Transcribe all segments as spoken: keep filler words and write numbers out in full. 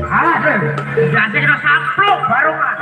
Aduh, jadi kena saplok baru, Mas.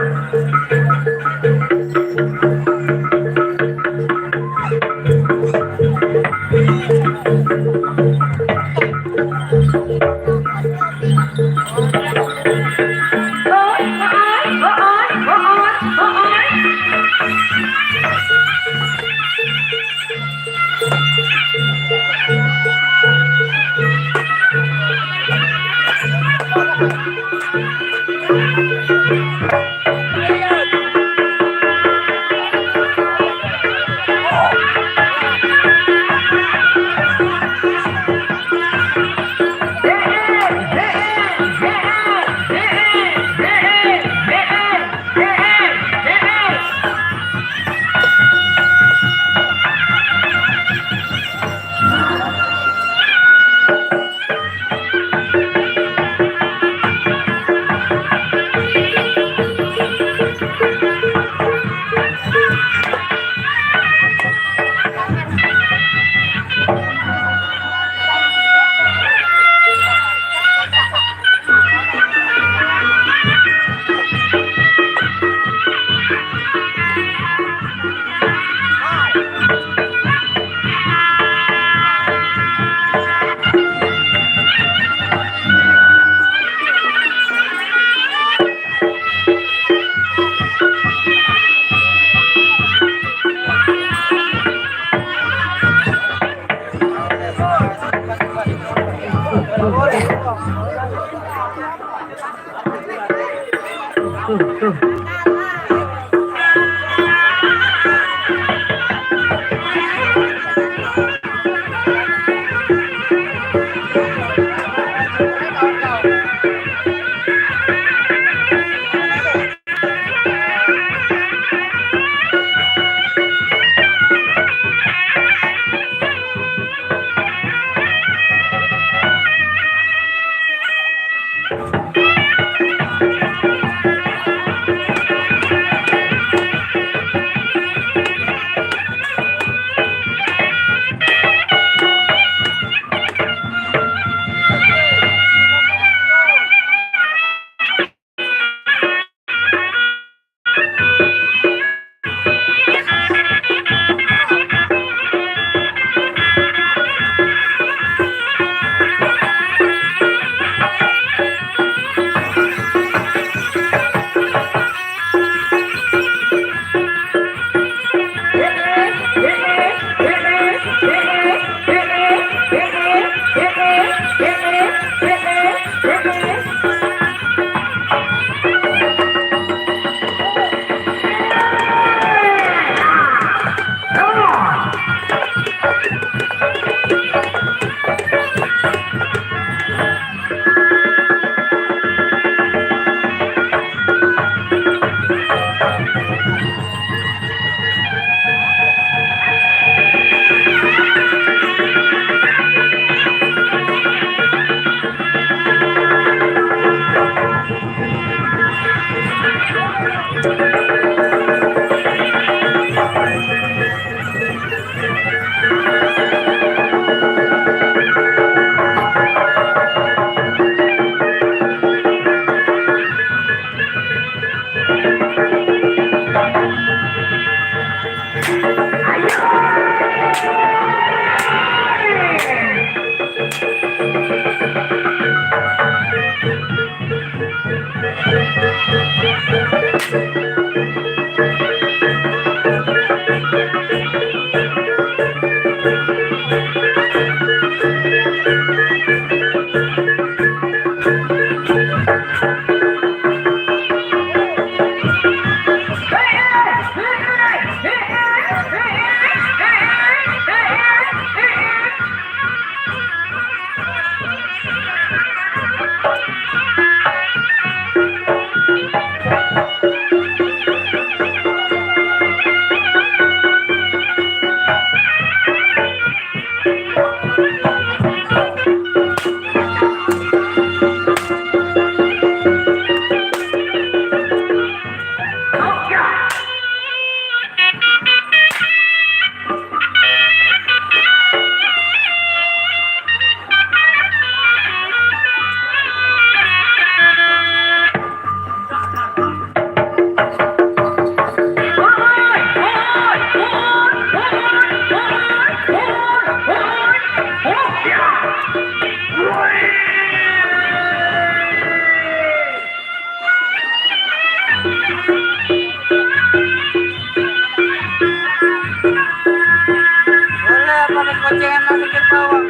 Jangan langsung ke bawah.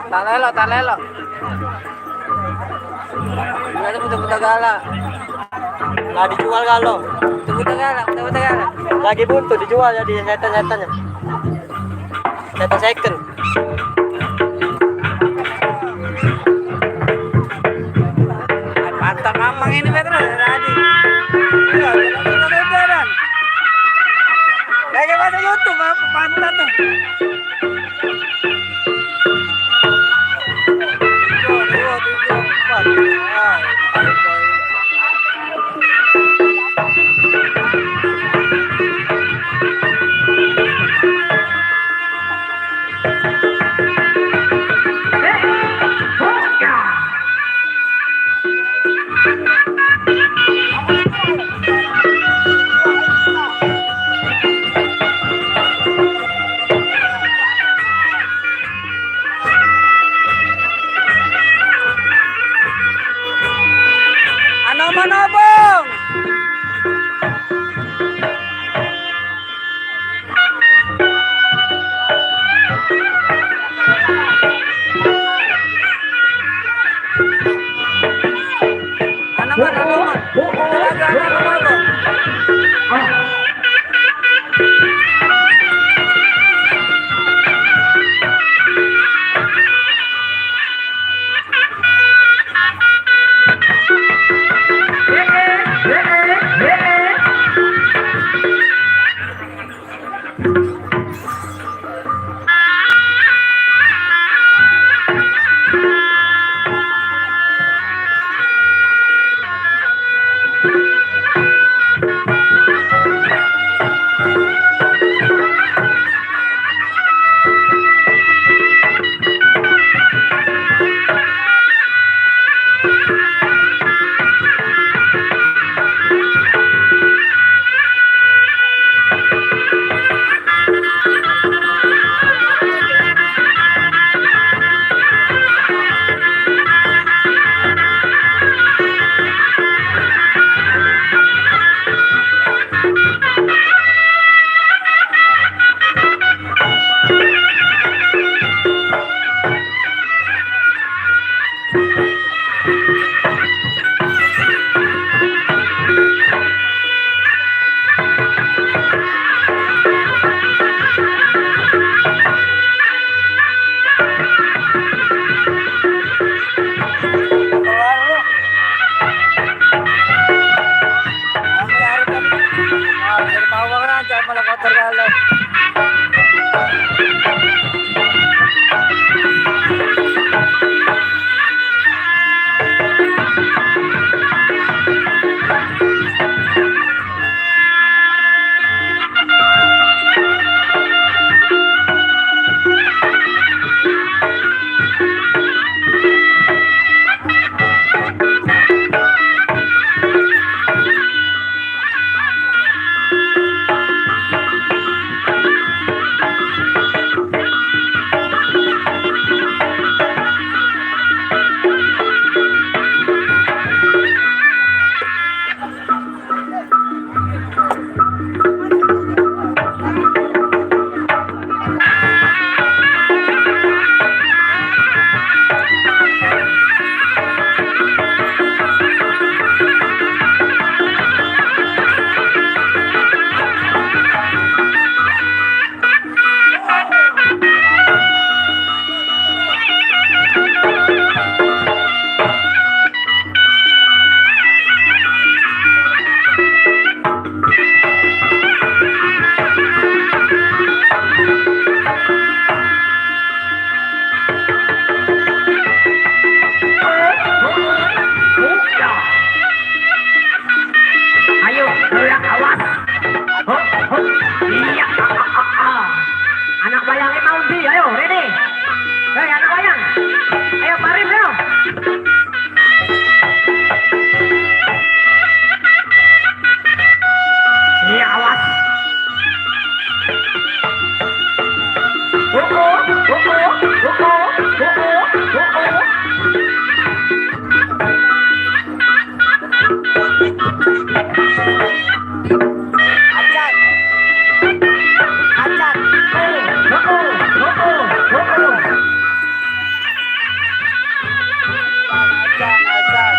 Tak lelok, tak lelok. Ini ada buta-buta galak. Lah dijual galo. Buta-buta galak, buta-buta galak. Lagi buntu dijual jadi setan-setannya. Setan second. Pantang mamang ini, Petro, tadi. Iya, kita sudah, sudah, Dan. Kayak bahasa YouTube, apa, pantat tuh. Tiga, dua, tiga, empat. Ah, Ano mano, Bung? Iya. Anak wayang mau ndi? Ayo, Rene. Hei, anak wayang. Ayo, Parim, ayo. Iya, awas. Hukum, hukum, hukum, hukum, hukum. Ajan. Ajan. Ajan, ajan.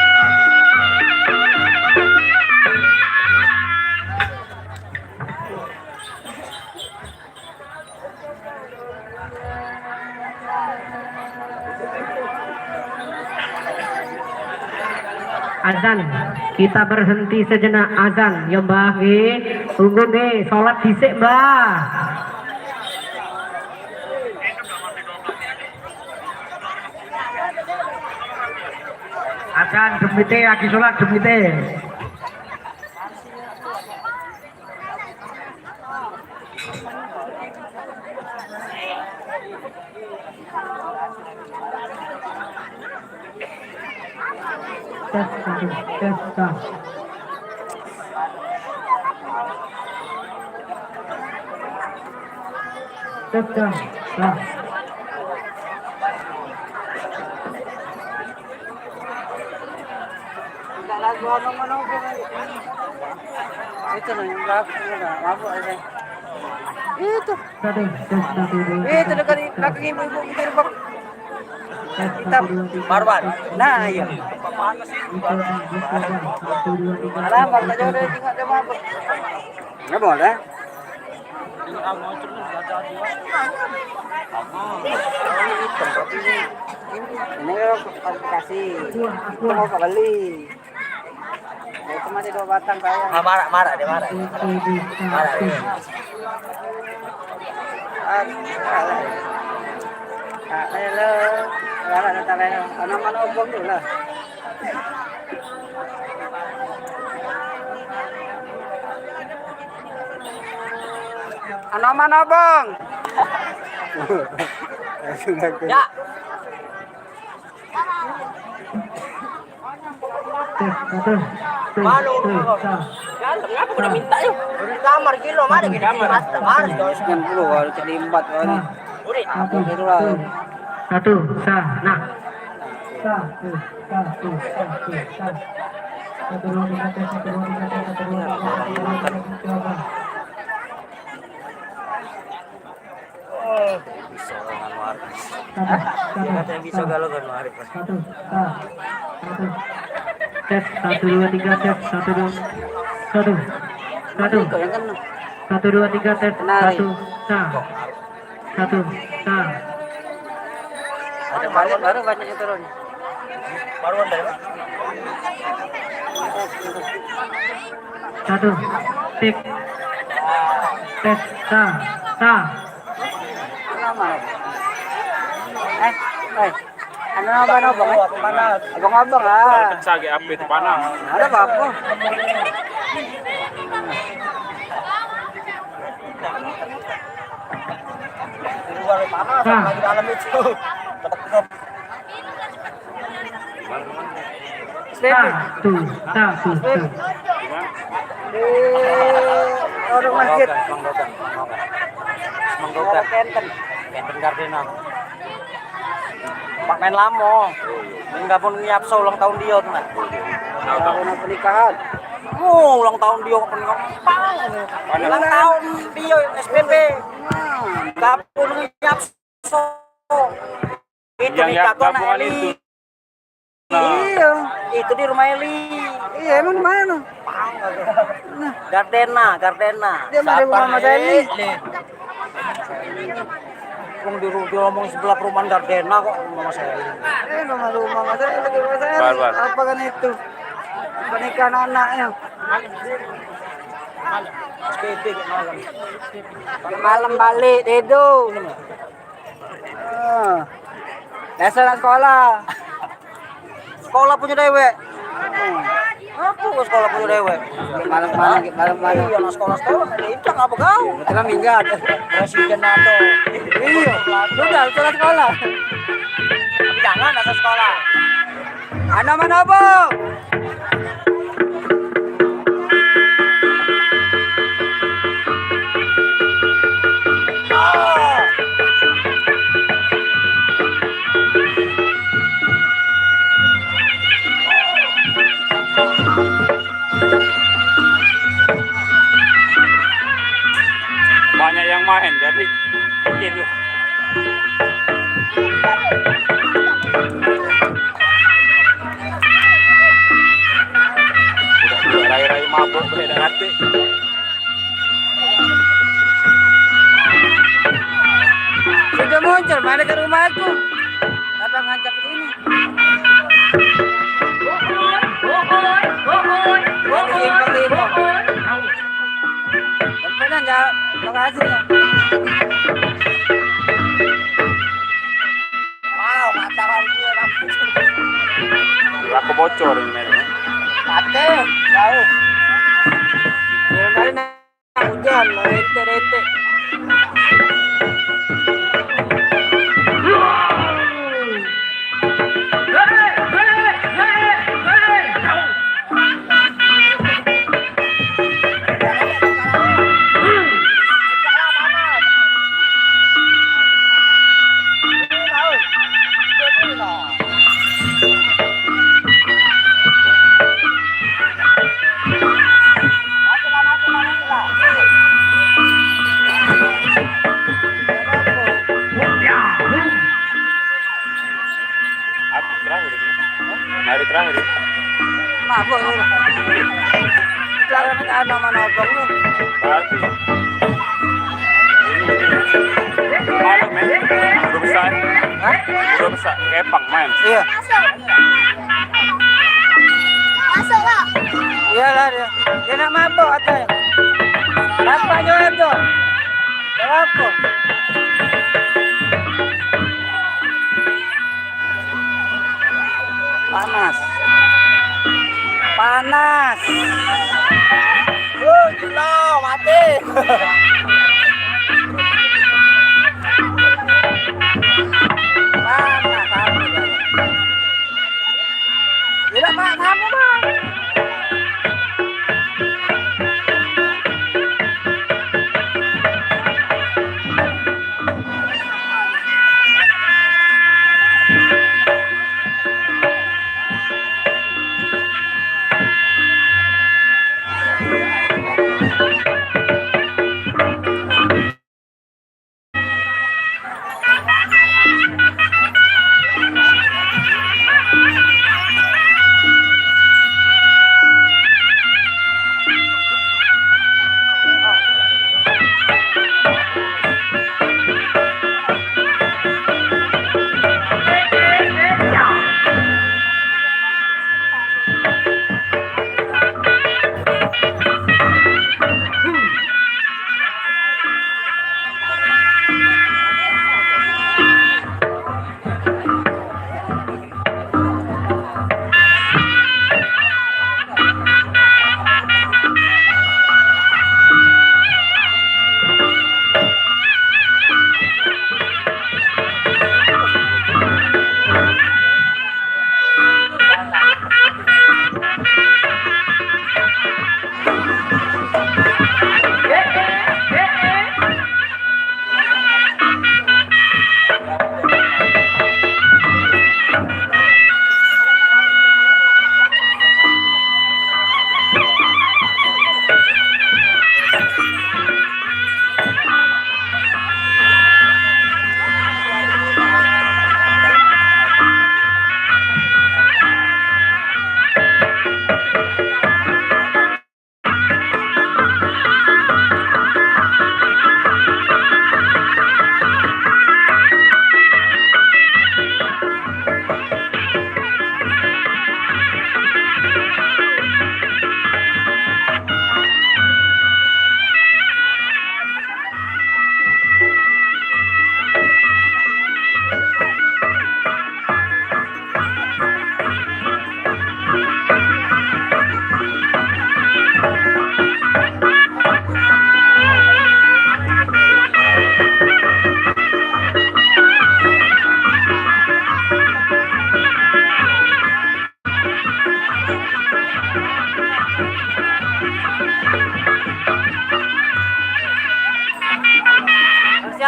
Azan. Kita berhenti sejenak azan, ya, Mbah, nggih. Tunggu, nggih. Salat dhisik, Mbah. Azan, demite, lagi salat, demite. Tes, satu, tes, tes. Tes, tes, tes. Enggak lagu ono mano pun. Itu nih, lagu udah mabuk aja. Itu. Satu, tes, satu, dua, itu tiga, dekat di tes. Belakang ibu-ibu gerbang. Tes, hitam. Satu, dua, tiga, Marwan. Tes. Nah, iya. Itu, tes, satu, dua, tiga, tes. Alah, Bang, tak jauh dari tengok dia mabuk. Enggak boleh. Ini kualifikasi. Itu mau tak beli. Itu masih dua batang, sayang. Ah, marak, marak dia, marak. Marak dia. Ah, tak payah lah. Marak datang lah. Anak mana obong tu lah. Anak mana, Bang? Ya. Tes, satu. Tes, malu, tes, malu. Sah. Galem, ngapa kau nak minta tu? Di kamar gilo, mana kita kamar? Kamar. Sekian puluh, baru cari empat kali. Sah. Udah. Satu, satu, satu, sah, nah. Satu, satu, satu, sah. Satu, dua, tiga, tes, satu, dua, tiga, tes, satu, dua, tiga, tes, satu, dua, tiga, tes, satu, dua, tiga. Oh, bisa dengan Muarif. Satu, satu, katanya bisa satu. Kalau dengan Muarif. Satu, satu, satu. Tes, satu, dua, tiga, tes, satu, dua, satu, satu. Ini kok yang kena? Satu, dua, tiga, tes, kenari. Satu, sa. Satu, sa. Ada balik baru banyak yang turun. Baru ada, Pak? Satu, tik. Tes, sa, sa. Lama. Eh, eh. Anu apa, apa, Bang, eh? Panas. Abang-abang lah. Kalau pecah kayak api itu panas. Ada apa-apa. Di luar panas, nah. Apalagi dalam itu. Satu, satu, satu. Di warung masjid. Mang Gogan, Mang Gogan, Mang Gogan. Mang Gogan. Kenten. Kenten Gardena. Pak main lamo. Main gabung nyiap so ulang tahun dia tu nah. Ulang tahun pernikahan. Oh, ulang tahun dia pernikahan. Pang. Ulang tahun dia S P P. Gabung nyiap so. Itu yang nikah gabungan anak Eli. Itu. Nah. Iya. Itu di rumah Eli. Iya, emang di mana? Nah. Gardena, Gardena. Dia mah di rumah Mas Eli. Wong di ru-, dia ngomong sebelah perumahan Gardena kok rumah Mas Eli. Eh, rumah, rumah Mas Eli, rumah Mas Eli. Bar, bar. Apa kan itu? Pernikahan anaknya. Malam balik, Dedo. Ah. Biasa nak sekolah. Sekolah punya dewek. Hmm. Apa ke sekolah punya dewek? Malam-malam, malam-malam. Iya, nak sekolah-sekolah, ada itu apa kau? Betulan minggat. Presiden ado. Iya, sudah, sudah sekolah. Jangan asal sekolah. Anak mana, Bang? Banyak yang main, jadi bikin. Udah, udah rai-rai mabuk, boleh dah nanti. Sudah muncul, mana ke rumah aku? Apa ngancap ini? Ini simpel ini. Bener nggak lokasinya? Wow, mata dia. Aku bocor ini, men. Mati, jauh. Dia dari Hujan, rete-rete. Aku terakhir ini. Hari terakhir ini. Mabuk lu. Terakhir minta nama abang lu. Berarti. Malu, men. Guru besar. Hah? Guru besar. Kepang, men. Iya. Masuk lah. Iyalah dia. Dia nak mabok katanya. Bapaknya itu. Kenapa? Panas. Panas. Wuh, gila, mati. Panas, panas. Gila, Pak, kamu, Bang.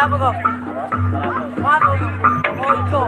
Apa kau? Mano? Ojo.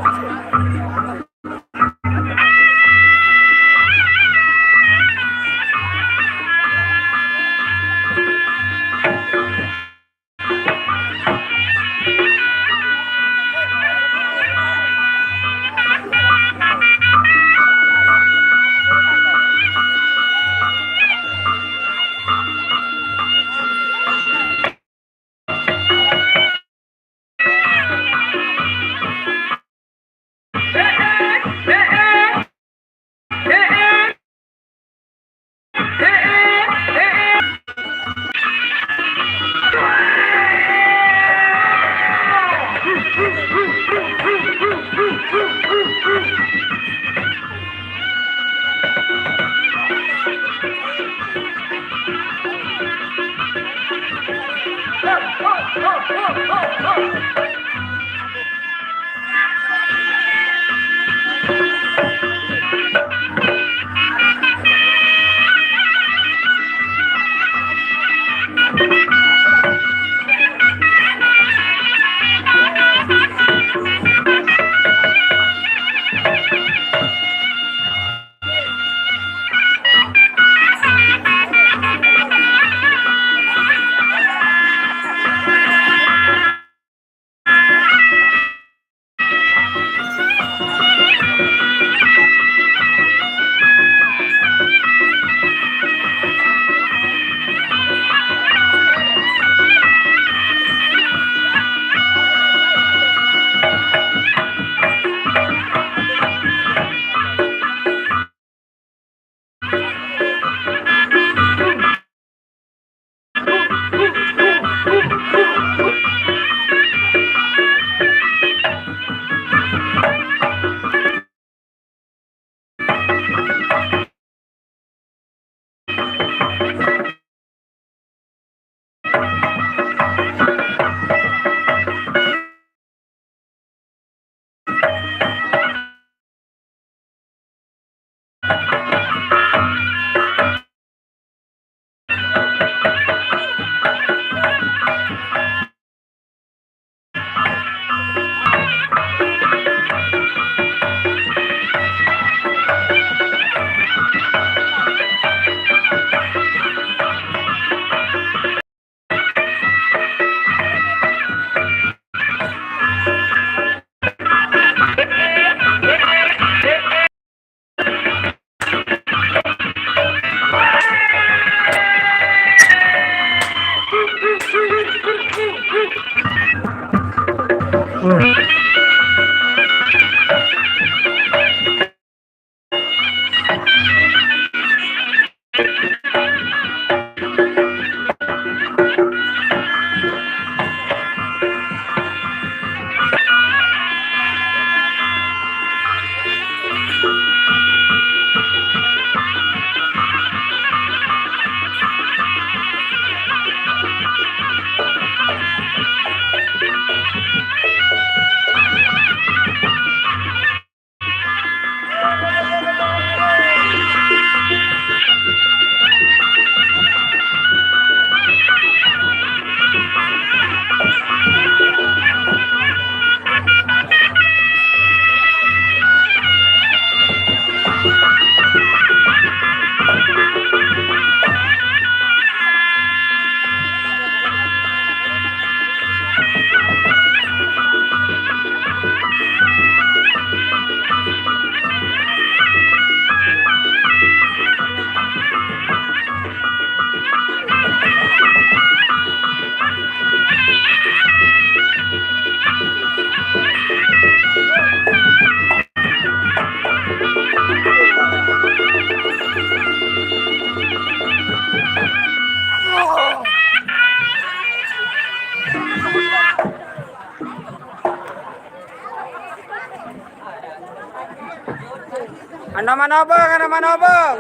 Anak mano, Bang? Anak mano, Bang?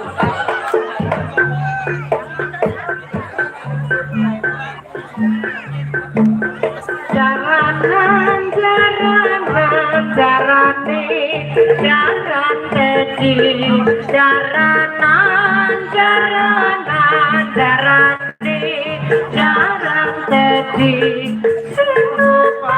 Jaranan, jaranan, jarane, jaran kecil. Jaranan, jaranan, jarane, jaran kecil. Sing lupa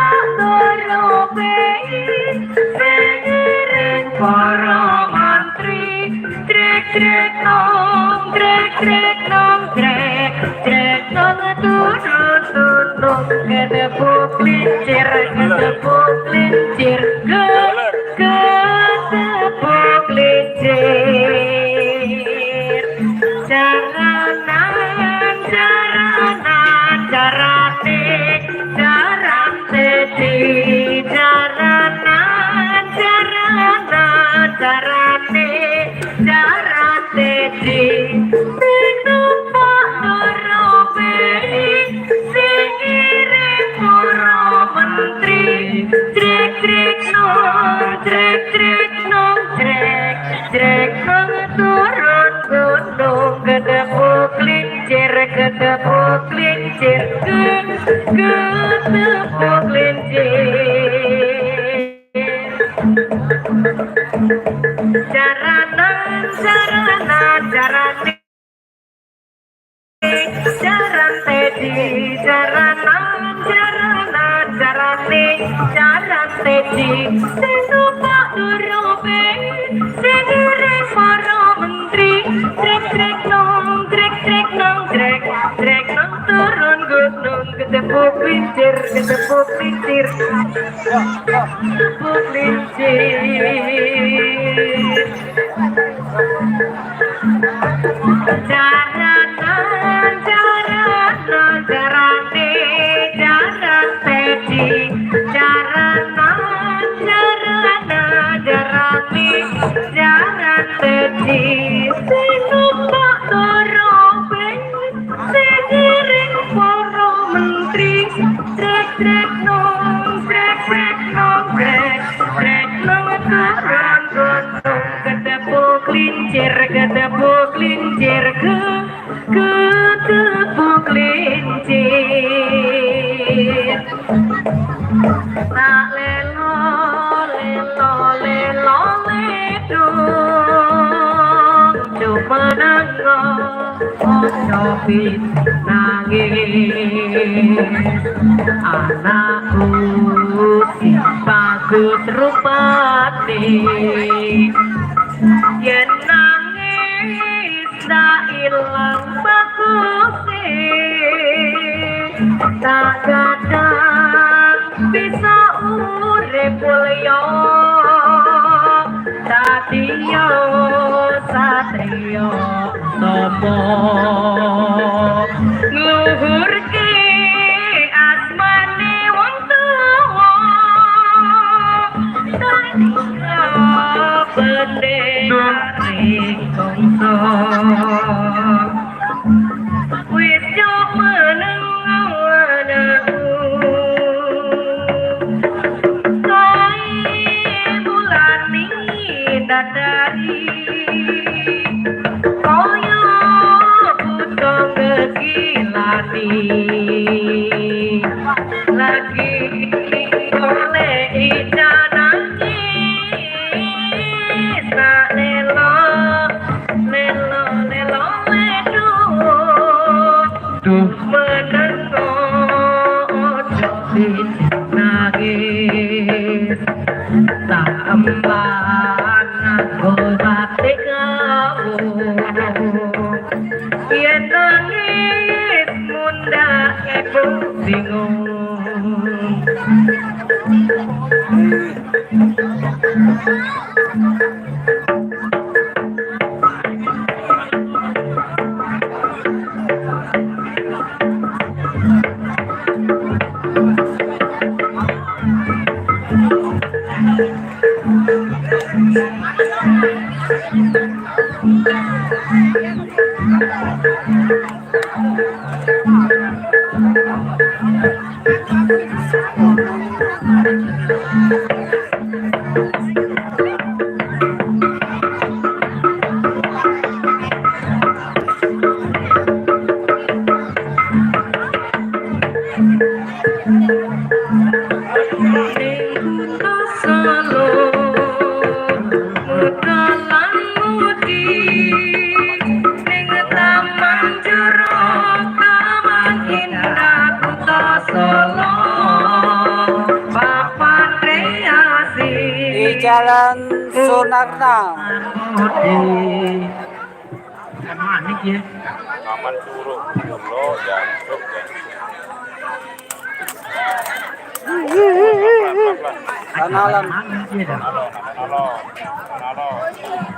Ketepuk lincir, ketepuk lincir, ke, ketepuk lincir. Jaranan, jaranan, jarane, jaran teti, jaranan, jaranan, jarane, jaran teti. Sing numpak dorobe, sing ngiring para menteri. Jrek, jrek, nong, jrek, jrek, nong, jrek, jrek, nong, turun gunung. Ketepuk lincir, ketepuk lincir, ke, ketepuk lincir. Jaranan, jaranan, jarane, jaran teti, jaranan, jaranan, jarane, jaran teti. Sing numpak dorobe, sing ngiring para menteri. Jrek, jrek, nong, jrek, jrek, nong, jrek, jrek, nong, turun gunung. Ketepuk lincir, ketepuk lincir, ketepuk lincir. Jaranan, jaranan, jarane, jaran teti. Jaranan, jaranan, jarane, jaran teti. Sing numpak dorobe, sing ngiring para menteri. Jrek, jrek, nong, jrek, jrek, nong, jrek, jrek, nong, turun gunung. Ketepuk lincir, ketepuk lincir, ke, ketepuk lincir. Tak lelo, lelo, lelo, ledung, cuma nangis. Ojo pit nangis, anakku si bagus rupane. Yen nangis dak ilang baguse, tak gadang bisa urip mulya. Satrio, satrio, sopo ngluhurke asmane wong tuwa. Satrio, bendera ring tongso. Wis cuma nengok anakku. Kai bulan ni datari, koyo butong gegilani. Lagi oleh ica nangis, tak lelo, lelo, lelo, ledo. Duh, menengo ojo nangis, tak empan aku batik kau. Yen nangis mundake bingung. Ning Kuta Solo, mudalang mudi, ning Taman Jero, Taman Indah Kuta Solo, papan rekreasi. Di Jalan Sunarna. Mudi. Aman suruh, Allah, jangan. Tanalan.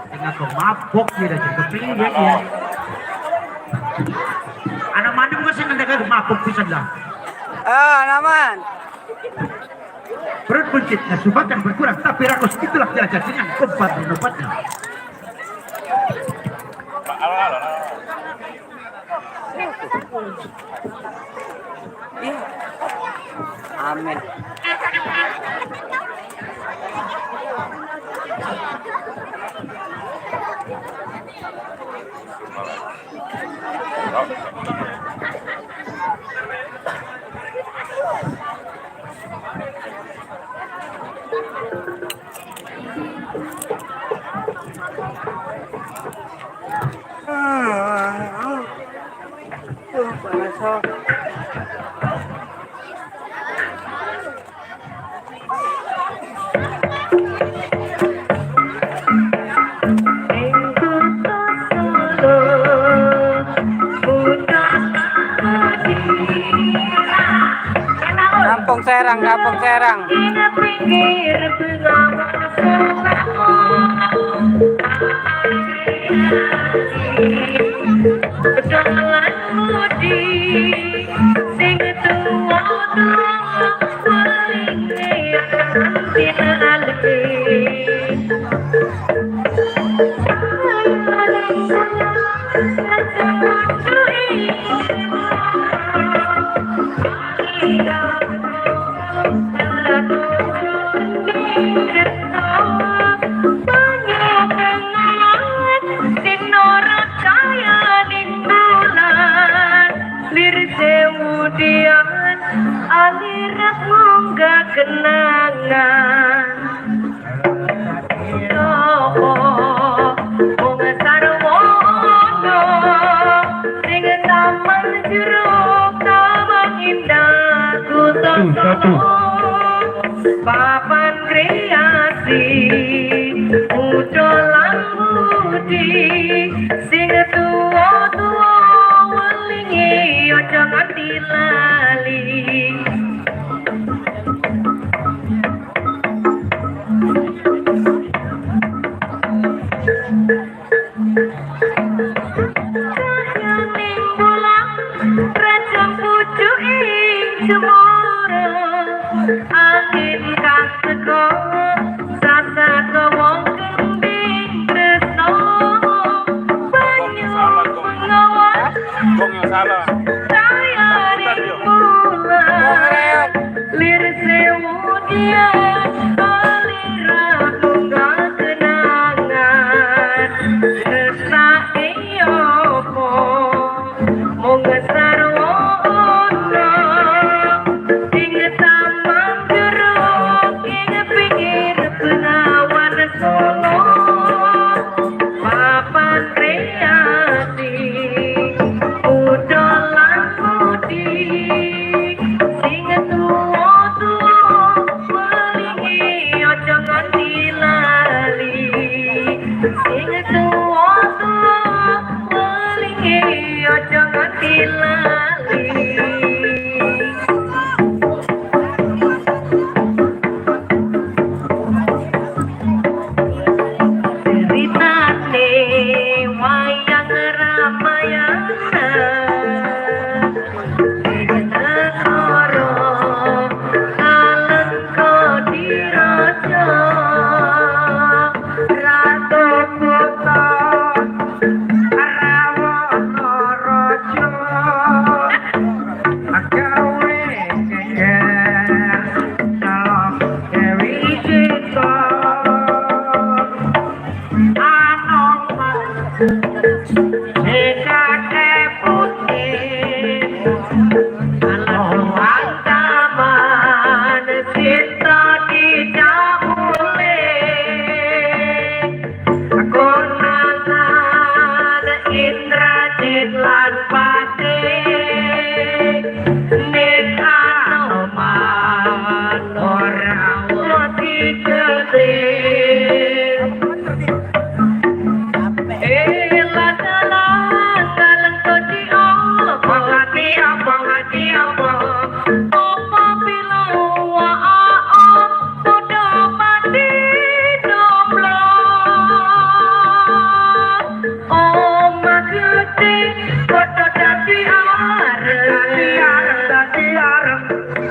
Tengah kau mabok dia dah jadi kepilih dia, dia. Anak mandem kau senang dengar mabok pisan dah. Ah, aman. Perut buncit nasuh makan berkurang, tapi rakus itulah jelajah dengan umpan dan obatnya. Amin. Kampung Serang, Kampung Serang. Lir sewu dian alirat munggah kenangan. Wong Sarwono ning Taman Jeruk, Taman Indah, Kuto Solo, Papan Kreasi, Udo lan Budi, sing tuwa-tuwa welingi, ojo nganti lali. Cahyaning bulan, rejang pucuking cemara, angin kang teko, sasak wong kending tresno, banyu pengawan, cahyaning bulan. Lir sewu dian, alirat munggah kenangan. Resake opo? Mung Sarwono, ing Taman Jeruk, ing pinggir Bengawan Solo. Papan Kreasi, Udo lan Budi, sing tuwa-tuwa welingi, ojo nganti lali. Sing tuwa-tuwa welingi, ojo nganti lali. Ceritane wayang Ramayana.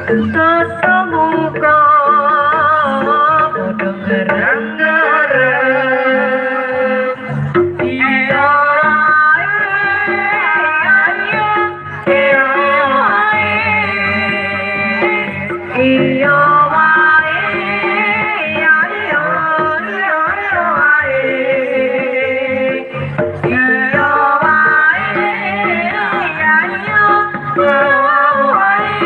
Sesemuka padang garang-garang. Iyo ae, iyo ae, iyo ae, iyo ae, iyo, iyo ae. Iyo wae, ayo, iyo wae.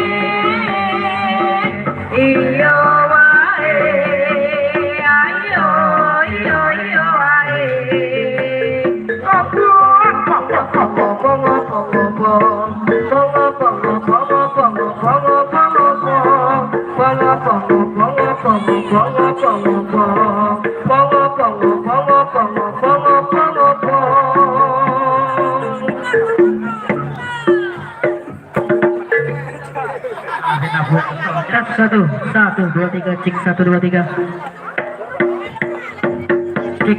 Iyo wae, ayo, iyo, iyo wae. Satu, satu, dua, tiga, cek, satu, dua, tiga. Cek.